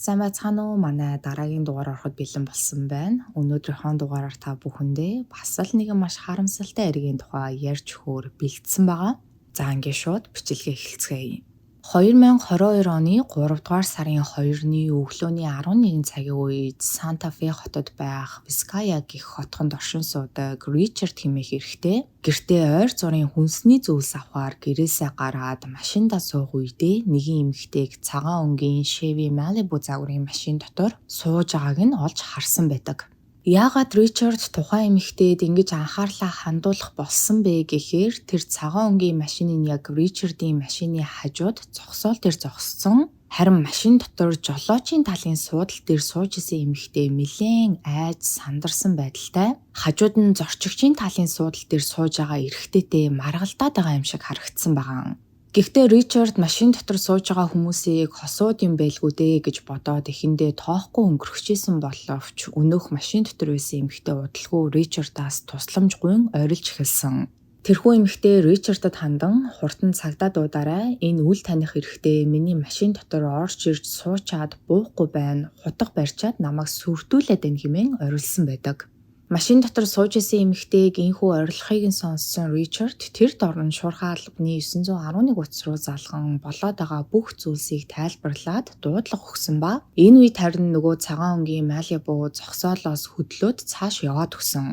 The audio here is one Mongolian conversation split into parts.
Сайн байцгаана уу? Манай дараагийн дугаар ороход бэлэн болсон байна. Өнөөдрийнхөө дугаараар та бүхэндээ бас л нэгэн маш харамсалтай эргийн тухай ярьж өгөхөөр бэлдсэн байгаа. За, ингээд шууд бичлэгээ эхэлцгээе. 2022 оны 3 дугаар сарын 2-ны өглөөний 11 цагийн үед Санта Фе хотод байх Виская гэх хотхонд оршин суудаг Ричард хэмээх эрэгтэй гэртээ ойр зургийн хүнсний зүйлс авахаар гэрээсээ гараад машиндаа суух үедээ нэгэн эмэгтэйг цагаан өнгийн Chevy Malibu загварын машин дотор сууж байгааг нь олж харсан байдаг. Яагаад Ричард тухайн эмэгтэйд ингэж анхаарлаа хандуулах болсон бэ гэхээр тэр цагаан өнгийн машин нь яг Ричардын машины хажууд зогсоол дээр зогссон. Харин машин дотор жолоочийн талын суудал дээр сууж исэн эмэгтэй нэлээн айж сандарсан байдалтай хажууд нь зорчигчийн талын суудал дээр сууж байгаа эрэгтэйтэй маргалдаад байгаа юм шиг харагдсан байгаа. Гэхдээ Ричард машин дотор сууж байгаа хүмүүсийг хосууд юм байлгүй дээ гэж бодоод эхэндээ тоохгүй өнгөрчихсөн боловч өнөөх машин дотор байсан эмэгтэй удалгүй Ричардаас тусламж гуйн орилж эхэлсэн. Тэрхүү эмэгтэй Ричардад хандан "Хурдан цагдаа дуудаарай. Энэ үл таних эрэгтэй миний машин дотор орж ирж суучаад буухгүй байна. Хутга барьчаад намайг сүрдүүлээд байна" хэмээн орилсон байдаг. Машин дотор сууж исэн эмэгтэйг ийнхүү орилохыг нь сонссон Ричард тэр дор нь шуурхай албаны 911 утас руу залган болоод байгаа бүх зүйлсийг тайлбарлаад дуудлага өгсөн ба энэ үед харин нөгөө цагаан өнгийн Malibu зогсоолоос хөдлөөд цааш яваад өгсөн.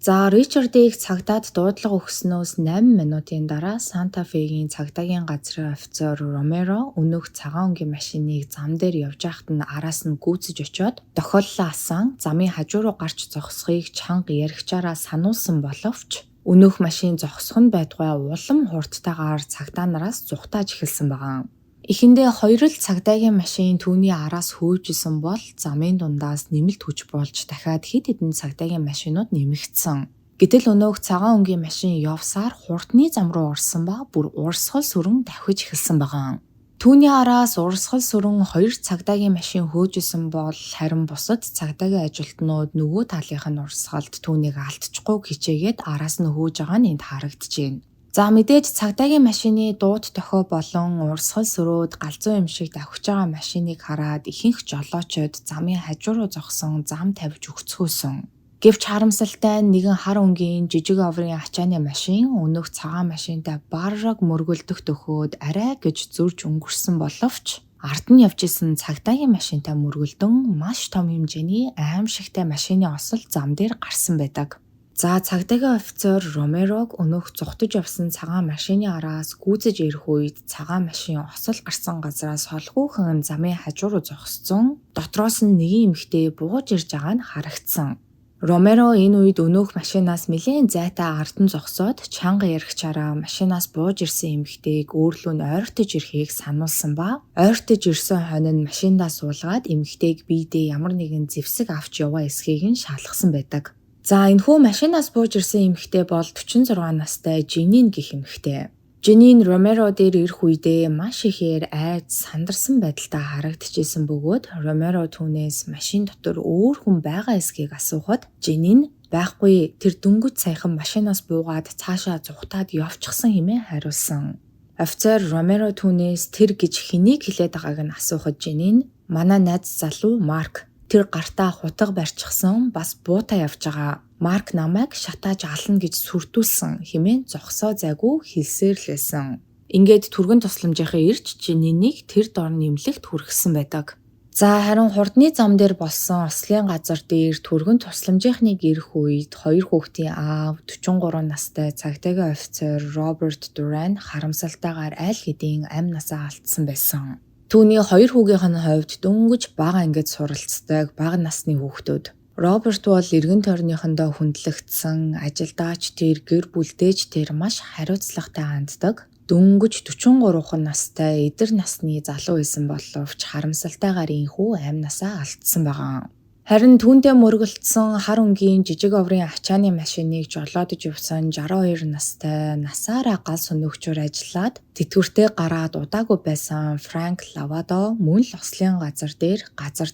За, Ричардыг цагдаад дуудлага өгснөөс 8 минутын дараа Санта Фегийн цагдаагийн газрын офицер Ромеро өнөөх цагаан өнгийн машиныг зам дээр явж байхад нь араас нь гүйцэж очиод тохиоллоо асан замын хажуу руу гарч зогсохыг чанга яригчаараа сануулсан боловч өнөөх машин зогсох нь байтугай улам хурдтайгаар цагдаа нараас зугатааж эхэлсэн байгаа. Эхэндээ хоёр л цагдаагийн машин түүний араас хөөж исэн бол замын дундаас нэмэлт хүч болж дахиад хэд хэдэн цагдаагийн машинууд нэмэгдсэн. Гэтэл өнөөх цагаан өнгийн машин явсаар хурдны зам руу орсон ба бүр урсгал сүрэн давхиж эхэлсэн байгаа. Түүний араас урсгал сүрэн хоёр цагдаагийн машин хөөж исэн бол харин бусад цагдаагийн ажилтнууд нөгөө талынх нь урсгалд түүнийг алдчихгүй хичээгээд араас нь хөөж байгаа нь энд харагдаж байна. За, мэдээж цагдаагийн машины дуут дохио болон урсгал сөрөөд галзуу юм шиг давхиж байгаа машиныг хараад ихэнх жолоочид замын хажуу руу зогсон зам тавьж өгцгөөсөн. Гэвч харамсалтай нь нэгэн хар өнгийн жижиг оврын ачааны машин өнөөх цагаан машинтай бараг мөргөлдөх дөхөөд арай гэж зөрж өнгөрсөн боловч ард нь явж исэн цагдаагийн машинтай мөргөлдөн маш том хэмжээний аймшигтай машины осол зам дээр гарсан байдаг. За, цагдаагийн офицер Ромерог өнөөх зугтаж явсан цагаан машины араас гүйцэж ирэх үед цагаан машин осол гарсан газраас холгүйхэн замын хажуу руу зогссон. Дотроос нь нэгэн эмэгтэй бууж ирж байгаа нь харагдсан. Ромеро энэ үед өнөөх машинаас нэлээн зайтай ард нь зогсоод чанга яригчаараа машинаас бууж ирсэн эмэгтэйг өөрлөө нь ойртож ирэхийг сануулсан ба ойртож ирсэн хойно нь машиндаа суулгаад эмэгтэйг биедээ ямар нэгэн зэвсэг авч яваа эсхийг нь шалгасан байдаг. За, энэхүү машинаас бууж ирсэн эмэгтэй бол 46 настай Женин гэх эмэгтэй. Женин Ромеро дээр ирэх үедээ маш ихээр айж сандарсан байдалтай харагдчихсэн бөгөөд Ромеро түүнээс машин дотор өөр хүн байгаа эсхийг асуухад Женин "Байхгүй, тэр дөнгөж саяхан машинаас буугаад цаашаа зугатаад явчихсан" хэмээн хариулсан. Офицер Ромеро түүнээс тэр гэж хэнийг хэлээд байгааг нь асуухад Женин "Манай найз залуу Марк, тэр гартаа хутга барьчихсан, бас буутай явж байгаа. Марк намайг шатааж ална гэж сүрдүүлсэн" хэмээн зогсоо зайгүй хэлсээр л байсан. Ингээд түргэн тусламжийнхаа ирж Женинийг тэр дор эмнэлэгт хүргэсэн байдаг. За, харин хурдны зам дээр болсон ослын газар дээр түргэн тусламжийнхныг ирэх үед хоёр хүүхдийн аав, 43 настай цагдаагийн офицер Роберт Дуран харамсалтайгаар аль хэдийн амь насаа алдсан байсан. Түүний хоёр хүүгийнх нь хувьд дөнгөж бага ангид суралцдаг бага насны хүүхдүүд. Роберт бол эргэн тойрныхондоо хүндлэгдсэн, ажилдаа ч тэр, гэр бүлдээ ч тэр маш хариуцлагатай ханддаг. Дөнгөж 43 настай эдэр насны залуу байсан боловч харамсалтайгаар ийнхүү амь насаа алдсан байгаа. Харин түүнтэй мөргөлдсөн хар өнгийн жижиг оврын ачааны машиныг жолоодож явсан 62 настай, насаараа гал сөнөөгчөөр ажиллаад тэтгэвртээ гараад удаагүй байсан Франк Лавадо мөн л ослын газар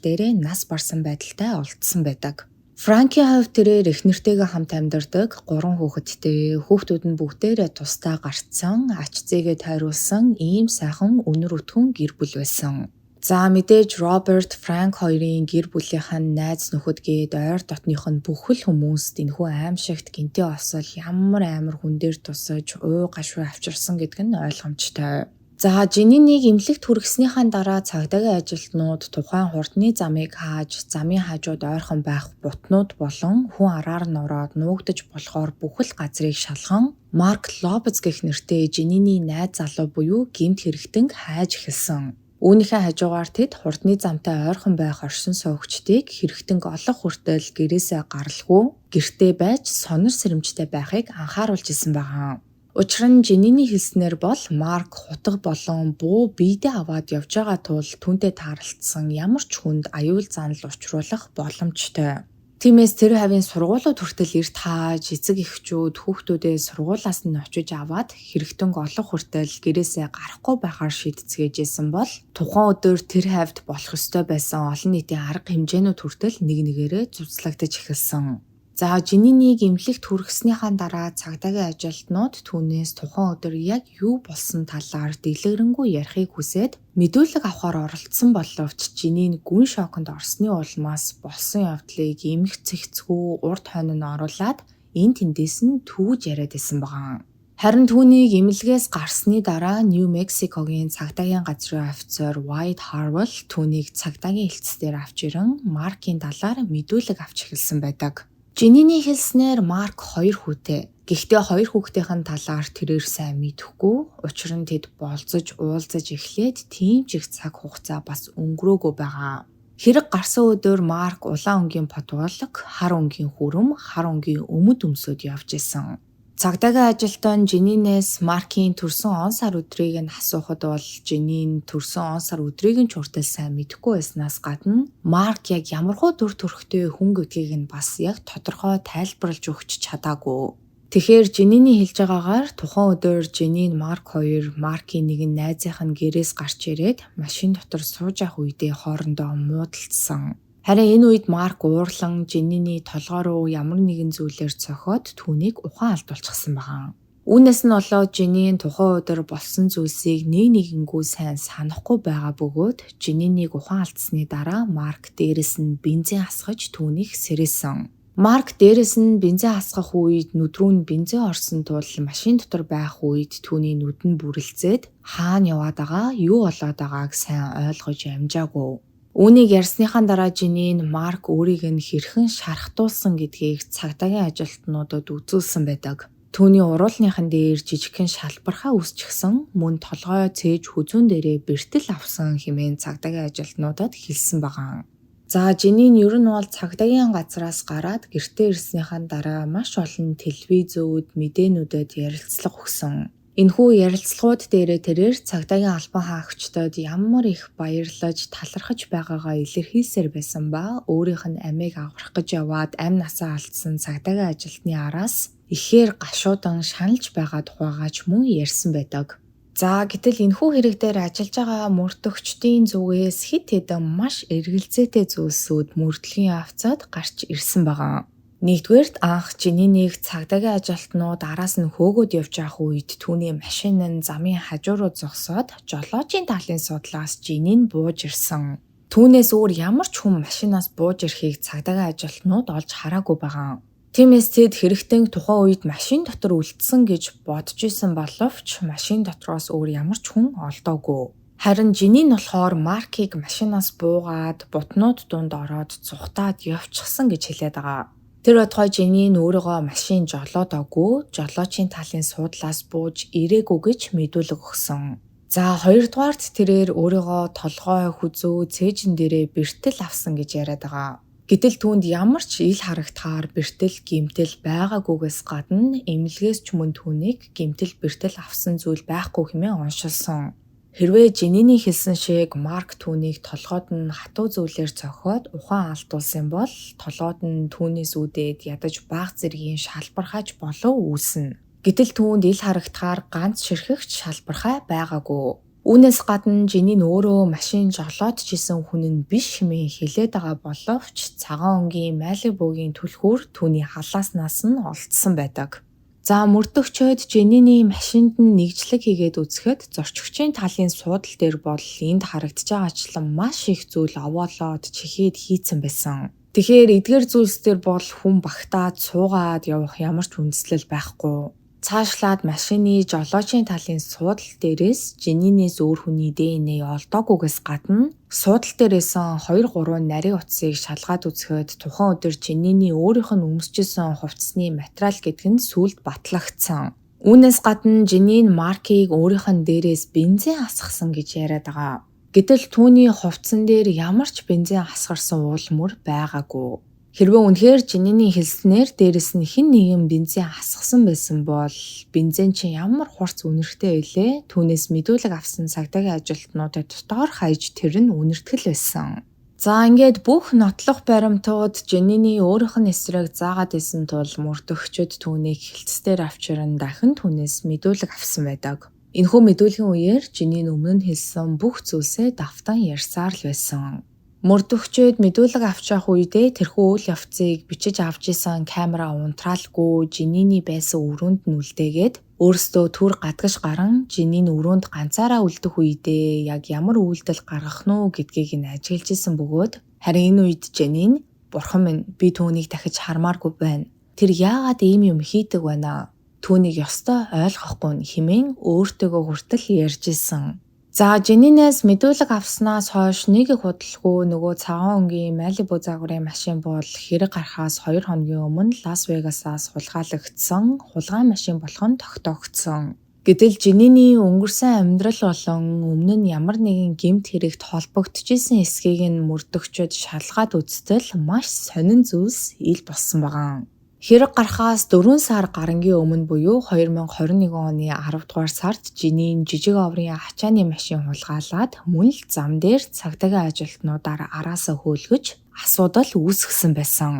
дээрээ нас барсан байдалтай олдсон байдаг. Франкийн хувьд тэрээр эхнэртэйгээ хамт амьдардаг, гурван хүүхэдтэй, хүүхдүүд нь бүгдээрээ тусдаа гарцсан, ач зээгээ тойруулсан ийм сайхан үнэр өтгөн гэр бүл байсан. За, мэдээж Роберт, Франк хоёрын гэр бүлийнх нь, найз нөхөд гээд ойр дотных нь бүхэл хүмүүст энэхүү аймшигт гэнтийн осол ямар амар хүн дээр тусаж, уу гашуу авчирсан гэдг нь ойлгомжтой. За, Женинийг эмнэлэгт хүргэснийхаа дараа цагдаагийн ажилтнууд тухайн хурдны замыг хааж, замын хажууд ойрхон байх бутнууд болон хүн араар нь ороод нуугдаж болохоор бүхэл газрыг шалган Марк Лопез гэх нэртэй Жениний найз залуу буюу гэмт хэрэгтэнг хайж эхэлсэн. Үүнийхээ хажуугаар тэд хурдны замтай ойрхон байх оршин суугчдыг хэрэгтэнг олох хүртэл гэрээсээ гаралгүй гэртээ байж сонор сэрэмжтэй байхыг анхааруулж ирсэн байгаа. Учир нь Жениний хэлснээр бол Марк хутга болон буу биедээ аваад явж байгаа тул түүнтэй тааралдсан ямар ч хүнд аюул занал учруулах боломжтой. Тиймээс тэр хавийн сургуулиуд хүртэл эрт хааж, эцэг эхчүүд хүүхдүүдээ сургуулиас нь очиж аваад хэрэгтэнг олох хүртэл гэрээсээ гарахгүй байхаар шийдцгээж исэн бол тухайн өдөр тэр хавьд болох ёстой байсан олон нийтийн арга хэмжээнүүд хүртэл нэг нэгээрээ цуцлагдаж эхэлсэн. За, Женинийг эмнэлэгт хүргэснийхаа дараа цагдаагийн ажилтнууд түүнээс тухайн өдөр яг юу болсон талаар дэлгэрэнгүй ярихыг хүсээд мэдүүлэг авахар оролдсон боловч Женин гүн шоконд орсны улмаас болсон явдлыг эмх цэгцгүй урд хойно нь оруулаад энэ тэндээс нь түүж яриад байсан байгаа. Харин түүнийг эмнэлгээс гарсны дараа Нью Мексикогийн цагдаагийн газрын офицер Wyatt Harwell түүнийг цагдаагийн хэлтс дээр авч ирэн Маркийн талаар мэдүүлэг авч эхэлсэн байдаг. Жениний хэлснээр Марк хоёр хүүтэй. Гэхдээ хоёр хүүхдийнх нь талаар тэрээр сайн мэдэхгүй. Учир нь тэд болзож уулзаж эхлээд тийм ч их цаг хугацаа бас өнгөрөөгүй байгаа. Хэрэг гарсан өдөр Марк улаан өнгийн футболк, хар өнгийн хүрм, хар өнгийн өмд өмсөд явж исэн. Цагдаагийн ажилтан Женинээс Маркийн төрсөн он сар өдрийг нь асуухад бол Женин төрсөн он сар өдрийг нь ч хүртэл сайн мэдэхгүй байснаас гадна Марк яг ямархуу дүр төрхтэй хүн гэдгийг нь бас яг тодорхой тайлбарлаж өгч чадаагүй. Тэгэхээр Жениний хэлж байгаагаар тухайн өдөр Женин, Марк хоёр Маркийн нэгэн найзынх нь гэрээс гарч ирээд машин дотор сууж явах үедээ хоорондоо муудалцсан. Харин энэ үед Марк уурлан Жениний толгой руу ямар нэгэн зүйлээр цохиод түүнийг ухаан алдуулчихсан байгаа. Үүнээс нь болоод Женин тухайн өдөр болсон зүйлсийг нэг нэгэнгүй сайн санахгүй байгаа бөгөөд Женинийг ухаан алдсаны дараа Марк дээрээс нь бензин асгаж түүнийг сэрээсэн. Марк дээрээс нь бензин асгах үед нүд рүү нь бензин орсон тул машин дотор байх үед түүний нүд нь бүрэлзээд хаана яваад байгаа, юу болоод байгааг сайн ойлгож амжаагүй. Үүнийг ярьсныхаа дараа Женин Марк өөрийг нь хэрхэн шархтуулсан гэдгийг цагдаагийн ажилтнуудад үзүүлсэн байдаг. Түүний уруулныхан дээр жижигхэн шалбархаа үүсчихсэн, мөн толгой цээж хүзүүн дээрээ бэртэл авсан хэмээн цагдаагийн ажилтнуудад хэлсэн байгаа. За, Женин ер нь бол цагдаагийн газраас гараад гэртээ ирснийхаа дараа маш олон телевизүүд, мэдээнүүдэд ярилцлага өгсөн. Энэхүү ярилцлагууд дээрээ тэрээр цагдаагийн албан хаагчдад ямар их баярлаж, талархаж байгаагаа илэрхийлсээр байсан ба өөрийнх нь амийг аврах гэж яваад амь насаа алдсан цагдаагийн ажилтны араас ихээр гашуудан шаналж байгаа тухайгаа ч мөн ярьсан байдаг. За, гэтэл энэхүү хэрэг дээр ажиллаж байгаа мөрдөгчдийн зүгээс хэд хэдэн маш эргэлзээтэй зүйлсүүд мөрдлөгийн явцад гарч ирсэн байгаа. Нэгдүгээрт, анх Женинийг цагдаагийн ажилтнууд араас нь хөөгөөд явж байх үед түүний машин нь замын хажуу руу зогсоод жолоочийн талын суудлаас Женин бууж ирсэн. Түүнээс өөр ямар ч хүн машинаас бууж ирэхийг цагдаагийн ажилтнууд олж хараагүй байгаа. Тиймээс тэд хэрэгтэн тухайн үед машин дотор үлдсэн гэж бодож исэн боловч машин дотроос өөр ямар ч хүн олдоогүй. Харин Женин болохоор Маркийг машинаас буугаад бутнууд дунд ороод зугтаад явчихсан гэж хэлээд байгаа. Тэр бодгой Женин өөрийгөө машин жолоодоогүй, жолоочийн талын суудлаас бууж ирээгүй гэж мэдүүлэг өгсөн. За, хоёрдугаарт тэрээр өөрийгөө толгой, хүзүү, цээжин дээрээ бэртэл авсан гэж яриад байгаа. Гэтэл түүнд ямар ч ил харагдахаар бэртэл, гэмтэл байгаагүйгээс гадна эмнэлгээс ч мөн түүнийг гэмтэл, бэртэл авсан зүйл байхгүй хэмээн оншилсан. Хэрвээ Жениний хэлсэн шиг Марк түүнийг толгойд нь хатуу зүйлээр цохиод ухаан алдуулсан бол толгойд нь түүнээс үүдээд ядаж бага зэргийн шалбархай ч болов үүснэ. Гэтэл түүнд ил харагдахаар ганц ширхэг ч шалбархай байгаагүй. Үүнээс гадна Женин өөрөө машин жолоодож исэн хүн нь биш хэмээн хэлээд байгаа боловч цагаан өнгийн Малибугийн түлхүүр түүний халааснаас нь олдсон байдаг. За, мөрдөгчөөд Жениний машинд нь нэгжлэг хийгээд үзэхэд зорчигчийн талын суудал дээр бол энд харагдаж байгаачлан маш их зүйл овоолоод чихээд хийцэн байсан. Тэгэхээр эдгээр зүйлс дээр бол хүн багтаад суугаад явах ямар ч үндэслэл байхгүй. Цаашлаад машины жолоочийн талын суудал дээрээс Жининээс өөр хүний ДНА олдоогүйгээс гадна суудал дээрээсэн 2 3 нарийн утсыг шалгаад үзэхэд тухайн өдөр Жининий өөрийнх нь өмсөжсэн хувцсны материал гэдэг нь сүүлд батлагдсан. Үүнээс гадна Жинин Маркийг өөрийнх нь дээрээс бензин асгасан гэж яриад байгаа. Гэтэл түүний хувцсан дээр ямар ч бензин асгарсан уул мөр байгаагүй. Хэрвээ үнэхээр Жининий хэлснээр дээрэс нь хэн нэгэн бензин асгасан байсан бол бензин чинь ямар хурц үнэртэй байлээ? Түүнээс мэдүүлэг авсан цагдаагийн ажилтнуудад дотоор хаяж тэр нь үнэртгэл байсан. За, ингээд бүх нотлох баримтууд Жининий өөрийнх нь эсрэг заагаад исэн тул мөрдөгчид түүнийг хэлцээр авчиран дахин түүнээс мэдүүлэг авсан байдаг. Энэхүү мэдүүлгийн үеэр Жинин өмнө нь хэлсэн бүх зүйлсээ давтан ярьсаар л байсан. Мөрдөгчид мэдүүлэг авч явах үедээ тэрхүү үйл явцыг бичиж авч исэн камера унтраалгүй Жининий байсан өрөөнд нь үлдээгээд, өөрсдөө түр гадагш гаран Жинин өрөөнд ганцаараа үлдэх үедээ яг ямар үйлдэл гаргах нь уу гэдгийг нь ажиглаж исэн бөгөөд харин энэ үед Жинин "Бурхан минь, би түүнийг дахиж хармааргүй байна. Тэр яагаад ийм юм хийдэг байна? Түүнийг ёстой ойлгохгүй" хэмээн өөртөөгөө хүртэл ярьж исэн. За, Жининээс мэдүүлэг авснаас хойш нэг их удалгүй нөгөө цагаан өнгийн Малибу загварын машин бол хэрэг гарахаас 2 хоногийн өмнө Лас Вегасаас хулгайлагдсан хулгайн машин болох нь тогтоогдсон. Гэтэл Жининий өнгөрсөн амьдрал болон өмнө нь ямар нэгэн гэмт хэрэгт холбогдож исэн эсэхийг нь мөрдөгчид шалгаад үзтэл маш сонин зүйлс ил болсон байгаа. Хэрэг гарахаас 4 сар гарангийн өмнө буюу 2021 оны 10 дугаар сард Жинин жижиг оврын ачааны машин хулгайлаад мөн л зам дээр цагдаагийн ажилтнуудаар араасаа хөөлгөж асуудал үүсгэсэн байсан.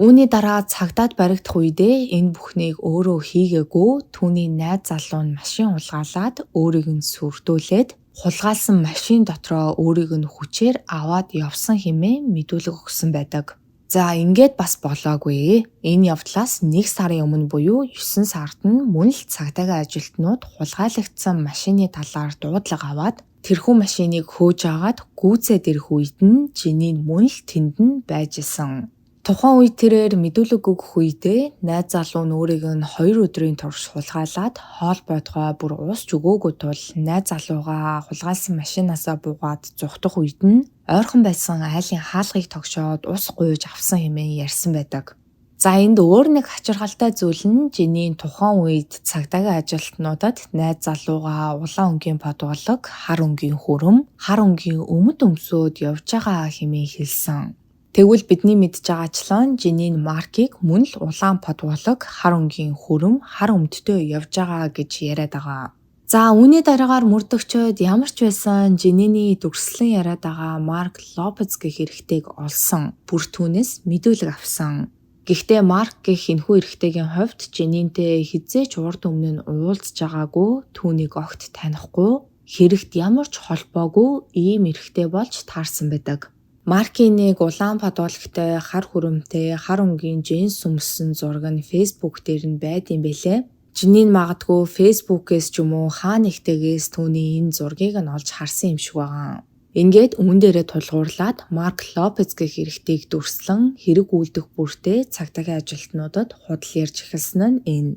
Үүний дараа цагдаад баригдах үедээ энэ бүхнийг өөрөө хийгээгүй, түүний найз залуу нь машин хулгайлаад өөрийг нь сүрдүүлээд хулгайлсан машин дотроо өөрийг нь хүчээр аваад явсан хэмээн мэдүүлэг өгсөн байдаг. За, ингээд бас болоогүй. Энэ явдлаас нэг сарын өмнө буюу 9 сард нь мөн л цагдаагийн ажилтнууд хулгайлагдсан машины талаар дуудлага аваад тэрхүү машиныг хөөж агаад гүйцээд ирэх үед нь Жинин мөн л тэнд нь байж исэн. Тухайн үед тэрээр мэдүүлэг өгөх үедээ найз залуу нь өөрийг нь 2 өдрийн турш хулгайлаад хоол бодгой бүр ус ч өгөөгүй тул найз залуугаа хулгайлсан машинаасаа буугаад зугтах үед нь ойрхон байсан айлын хаалгыг тогшоод ус гуйж авсан хэмээн ярьсан байдаг. За, энд өөр нэг хачирхалтай зүйл нь Жинийн тухайн үед цагдаагийн ажилтнуудад найз залуугаа улаан өнгийн подволог, хар өнгийн хүрэм, хар өнгийн өмд өмсөөд явж байгаа хэмээн хэлсэн. Тэгвэл бидний мэдж байгаачлан Жинин Маркийг мөн л улаан подволог, хар өнгийн хүрэм, хар өмдтэй явж байгаа гэж яриад байгаа. За, үүний дараагаар мөрдөгчид ямар ч байсан Жининий дүрслэн яриад байгаа Марк Лопез гэх эрэгтэйг олсон. Бүр түүнээс мэдүүлэг авсан. Гэхдээ Марк гэх энэхүү эрэгтэйгийн хувьд Жининтэй хэзээ ч урд өмнө нь уулзж байгаагүй, түүнийг огт танихгүй, хэрэгт ямар ч холбоогүй ийм эрэгтэй болж таарсан байдаг. Маркийн нэг улаан подвологтой, хар хүрэмтэй, хар өнгийн джинс өмссөн зураг нь Facebook дээр нь байд юм бэлээ. Жинийн магадгүй Facebook-ээс ч юм уу хаа нэгтэйгээс түүний энэ зургийг нь олж харсан юм шиг байгаа. Ингээд үүн дээрээ тулгуурлаад Марк Лопез гэх эрэгтэйг дүрслэн хэрэг үйлдэх бүртээ цагдаагийн ажилтнуудад худал ярьж эхэлсэн нь энэ.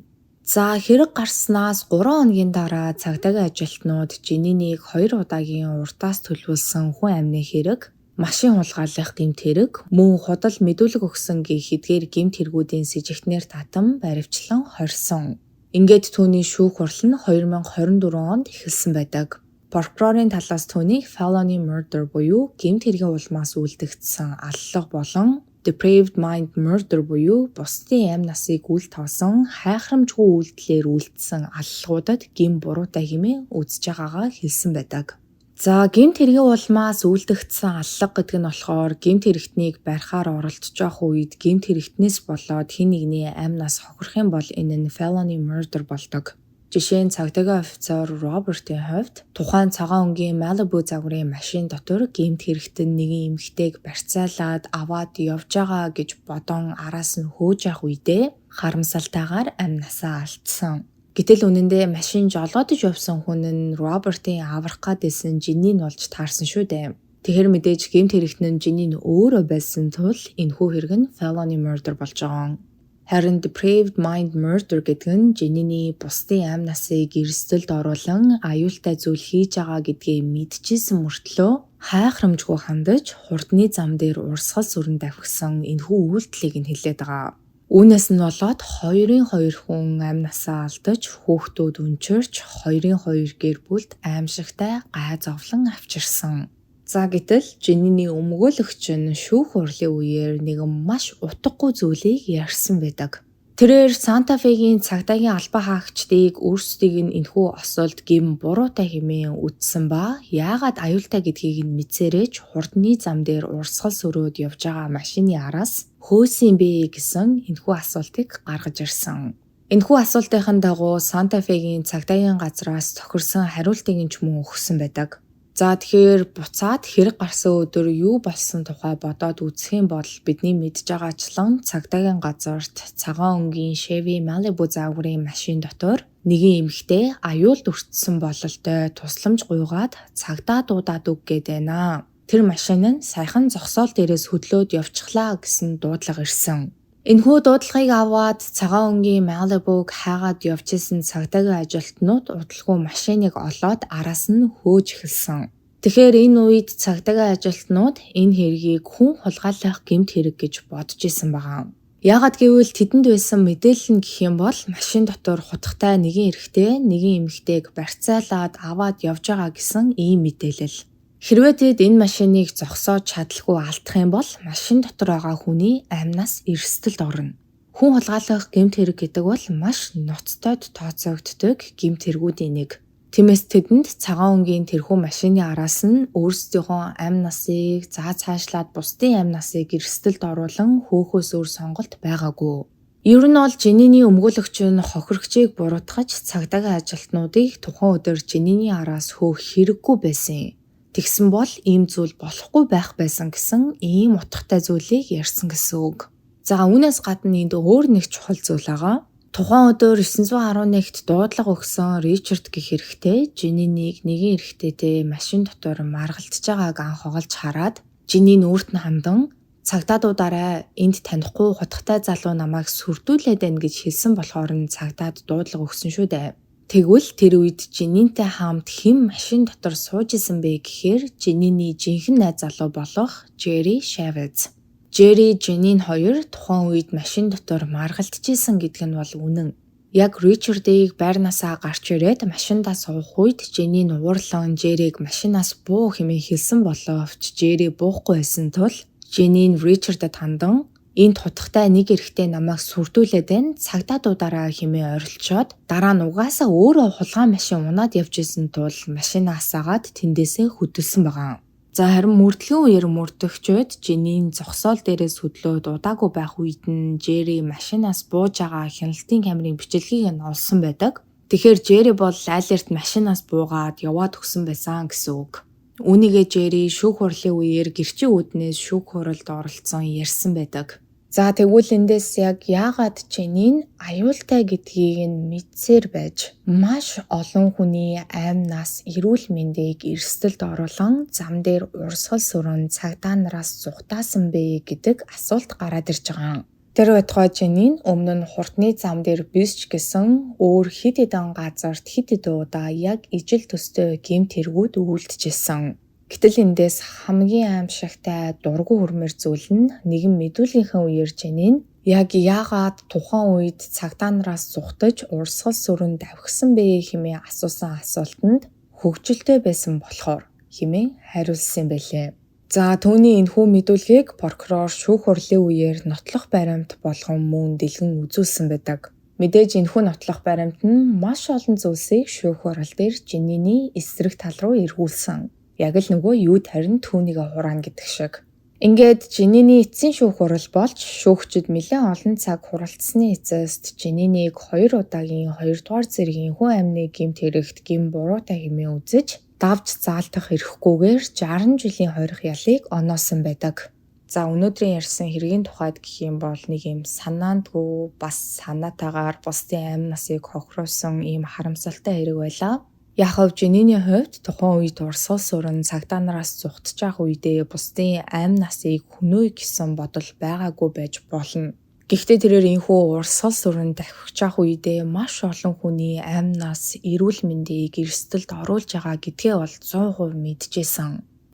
За, хэрэг гарснаас 3 хоногийн дараа цагдаагийн ажилтнууд Жининийг 2 удаагийн урдаас төлөвлөсөн хүн амны хэрэг, машин хулгайлах гэмт хэрэг, мөн худал мэдүүлэг өгсөн гэх эдгээр гэмт хэрэгүүдийн сэжигтнээр татан баривчлан хорьсон. Ингээд түүний шүүх хурал нь 2024 онд эхэлсэн байдаг. Прокурорын талаас түүнийг felony murder буюу гэмт хэргийн улмаас үйлдэгдсэн аллага болон depraved mind murder буюу бусдын амь насыг үл тоосон хайхрамжгүй үйлдэлээр үйлдсэн аллагуудад гэм буруутай хэмээн үзэж байгаагаа хэлсэн байдаг. За, гэмт хэргийн улмаас үйлдэгдсэн аллага гэдэг нь болохоор гэмт хэрэгтнийг барихаар оролдож явах үед гэмт хэрэгтнээс болоод хэн нэгний амь нас хохирох юм бол энэ нь felony murder болдог. Жишээ нь цагдаагийн офицер Робертийн хувьд тухайн цагаан өнгийн Malibu загварын машин дотор гэмт хэрэгтэн нэгэн эмэгтэйг барьцаалаад аваад явж байгаа гэж бодон араас нь хөөж явах үедээ харамсалтайгаар амь насаа алдсан. Гэтэл үнэндээ машин жолоодож явсан хүн нь Робертийн аврах гээд байсан Жинийн болж таарсан шүү дээ. Тэгэхээр мэдээж гэмт хэрэгтэн нь Жинийн өөрөө байсан тул энэхүү хэрэг нь felony murder болж байгаа. Харин depraved mind murder гэдэг нь Жениний бусдын амь насыг эрсдэлд оруулан аюултай зүйл хийж байгаа гэдгээ мэдчихсэн мөртлөө хайхрамжгүй хандаж хурдны зам дээр урсгал сүрэн давхисан энэхүү үйлдэлийг нь хэлээд байгаа. Үүнээс нь болоод 2-ын 2 хүн амь насаа алдаж, хүүхдүүд өнчирч, 2-ын 2 гэр бүлд аймшигтай гай зовлон авчирсан. За, гэтэл Жениний өмгөөлөгч нь шүүх хурлын үеэр нэгэн маш утгагүй зүйлийг ярьсан байдаг. Тэрээр Санта Фегийн цагдаагийн албан хаагчдыг өөрсдийг нь энэхүү осолд гэм буруутай хэмээн үзсэн ба яагаад аюултай гэдгийг нь мэдсээрээ ч хурдны зам дээр урсгал сөрөөд явж байгаа машины араас хөөсөн бэ гэсэн энэхүү асуултыг гаргаж ирсэн. Энэхүү асуултын дагуу Санта Фегийн цагдаагийн газраас тохирсон хариултыг нь ч мөн өгсөн байдаг. За, тэгэхээр буцаад хэрэг гарсан өдөр юу болсон тухай бодоод үзэх юм бол бидний мэдж байгаачлан цагдаагийн газарт цагаан өнгийн Chevy Malibu загварын машин дотор нэгэн эмэгтэй аюулд өртсөн бололтой тусламж гуйгаад цагдаа дуудаад өг гээд байна. Тэр машин нь саяхан зогсоол дээрээс хөдлөөд явчихлаа гэсэн дуудлага ирсэн. Энэхүү дуудлагыг аваад цагаан өнгийн Malibu-г хайгаад явж исэн цагдаагийн ажилтнууд удалгүй машиныг олоод араас нь хөөж эхэлсэн. Тэгэхээр энэ үед цагдаагийн ажилтнууд энэ хэргийг хүн хулгайлах гэмт хэрэг гэж бодож исэн байгаа. Яагаад гэвэл тэдэнд байсан мэдээлэл нь гэх юм бол машин дотор хутгатай нэгэн эрэгтэй, нэгэн эмэгтэйг барьцаалаад аваад явж байгаа гэсэн ийм мэдээлэл. Хэрвээ тэд энэ машиныг зогсоож чадалгүй алдах юм бол машин дотор байгаа хүний амь нас эрсдэлд орно. Хүн хулгайлах гэмт хэрэг гэдэг бол маш ноцтойд тооцогддог гэмт хэрэгүүдийн нэг. Тиймээс тэдэнд цагаан өнгийн тэрхүү машины араас нь өөрсдийнхөө амь насыг, за цаашлаад бусдын амь насыг эрсдэлд оруулан хөөхөөс өөр сонголт байгаагүй. Ер нь бол Жениний өмгөөлөгч нь хохирогчийг буруутгаж цагдаагийн ажилтнуудыг тухайн өдөр Жениний араас хөөх хэрэггүй байсан. Тэгсэн бол ийм зүйл болохгүй байх байсан гэсэн ийм утгатай зүйлийг ярьсан гэсэн үг. За, үүнээс гадна энд өөр нэг чухал зүйл байгаа. Тухайн өдөр 911-т дуудлага өгсөн Ричард гэх эрэгтэй Женинийг нэгэн эрэгтэйтэй машин дотор маргалдаж байгааг анх оголж хараад Женин өөрт нь хандан "Цагдаа дуудаарай, энд танихгүй хутгатай залуу намайг сүрдүүлээд байна" гэж хэлсэн болохоор нь цагдаад дуудлага өгсөн шүү дээ. Тэгвэл тэр үед Женинтэй хамт хэн машин дотор сууж исэн бэ гэхээр Жениний жинхэнэ найз залуу болох Джерри Шавез. Джерри, Женин хоёр тухайн үед машин дотор маргалдаж исэн гэдэг нь бол үнэн. Яг Ричардыг байрнаасаа гарч ирээд машиндаа суух үед Женин уурлан Джерриг машинаас буу хэмээн хэлсэн боловч Джерри буухгүй байсан тул Женин Ричардад хандан "Энд хутгатай нэг эрэгтэй намайг сүрдүүлээд байна. Цагдаа дуудаарай" хэмээн оролцоод дараа нь угаасаа өөрөө хулгайн машин унаад явж исэн тул машинаа асаагаад тэндээсээ хөдөлсөн байгаа. За, харин мөрдлөгийн үеэр мөрдөгчид Женин зогсоол дээрээс хөдлөөд удаагүй байх үед нь Джерри машинаас бууж байгаа хяналтын камерын бичлэгийг нь олсон байдаг. Тэгэхээр Джерри бол аль эрт машинаас буугаад яваад өгсөн байсан гэсэн үг. Үүнийгээ Джерри шүүх хурлын үеэр гэрчийн үүднээс шүүх хуралд оролцсон ярьсан байдаг. За, тэгвэл эндээс яг яагаад Женин аюултай гэдгийг нь мэдсээр байж маш олон хүний амь нас, эрүүл мэндийг эрсдэлд оруулан зам дээр урсгал сөрөн цагдаа нараас зугатаасан бэ гэдэг асуулт гараад ирж байгаа. Тэр байтугай Женин өмнө нь хурдны зам дээр биш ч гэсэн өөр хэд хэдэн газарт хэд хэдэн удаа яг ижил төстэй гэмт хэрэгүүд үйлдчихсэн. Гэтэл эндээс хамгийн аймшигтай, дургүй хүрмээр зүйл нь нэгэн мэдүүлгийнхээ үеэр Женин яг яагаад тухайн үед цагдаа нараас зугатаж урсгал сүрэн давхисан бэ хэмээн асуусан асуултанд "Хөгжилтэй байсан болохоор" хэмээн хариулсан юм байлээ. За, түүний энэхүү мэдүүлгийг прокурор шүүх хурлын үеэр нотлох баримт болгон мөн дэлгэн үзүүлсэн байдаг. Мэдээж энэхүү нотлох баримт нь маш олон зүйлсийг шүүх хурал дээр Жениний эсрэг тал руу эргүүлсэн. Яг л нөгөө юу тарина түүнийгээ хураана гэдэг шиг. Ингээд Жениний эцсийн шүүх хурал болж шүүгчид нэлээн олон цаг хуралдсаны эцэст Женинийг 2 удаагийн 2 дугаар зэргийн хүн амны гэмт хэрэгт гэм буруутай хэмээн үзэж давж заалтах эрхгүйгээр 60 жилийн хойрох ялыг оноосон байдаг. За, өнөөдрийн ярьсан хэргийн тухайд гэх юм бол нэг юм санаандгүй, бас санаатаагаар бусдын амь насыг хохируулсан ийм харамсалтай хэрэг байлаа. Яг нь Жениний хувьд тухайн үед урсгал сүрэн, цагдаа нараас зугтаж явах үедээ бусдын амь насыг хөнөөе гэсэн бодол байгаагүй байж болно. Гэхдээ тэрээр энэхүү урсгал сүрэн давхиж явах үедээ маш олон хүний амь нас, эрүүл мэндийг эрсдэлд оруулж байгаа гэдгээ бол 100% мэдчихсэн.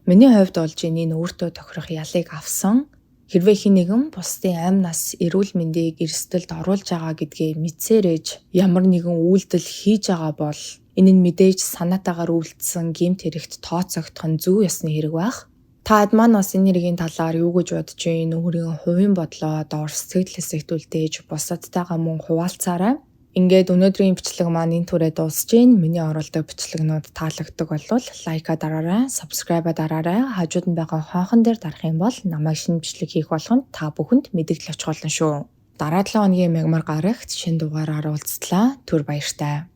Миний хувьд бол Женин өөртөө тохирох ялыг авсан. Хэрвээ хэн нэгэн бусдын амь нас, эрүүл мэндийг эрсдэлд оруулж байгаа гэдгээ мэдсээрээж ямар нэгэн үйлдэл хийж байгаа бол энэ нь мэдээж санаатаагаар үйлдсэн гэмт хэрэгт тооцогдох нь зүй ёсны хэрэг байх. Та маань бас энэ хэргийн талаар юу гэж бодож байна? Өөрийн хувийн бодлоо доор сэтгэгдэл хэсэгт үлдээж бусадтайгаа мөн хуваалцаарай. Ингээд өнөөдрийн бичлэг маань энэ түрээ дуусж байна. Миний оруулдаг бичлэгнүүд таалагддаг бол like аа дараарай, subscribe дараарай. Хажууд нь байгаа хонхон дээр дарах юм бол намайг шинэ бичлэг хийх болгонд та бүхэнд мэдэгдэл очих болно шүү. Дараа 7 хоногийн мягмар гарагт шинэ дугаараар уулзтлаа. Түр баяртай.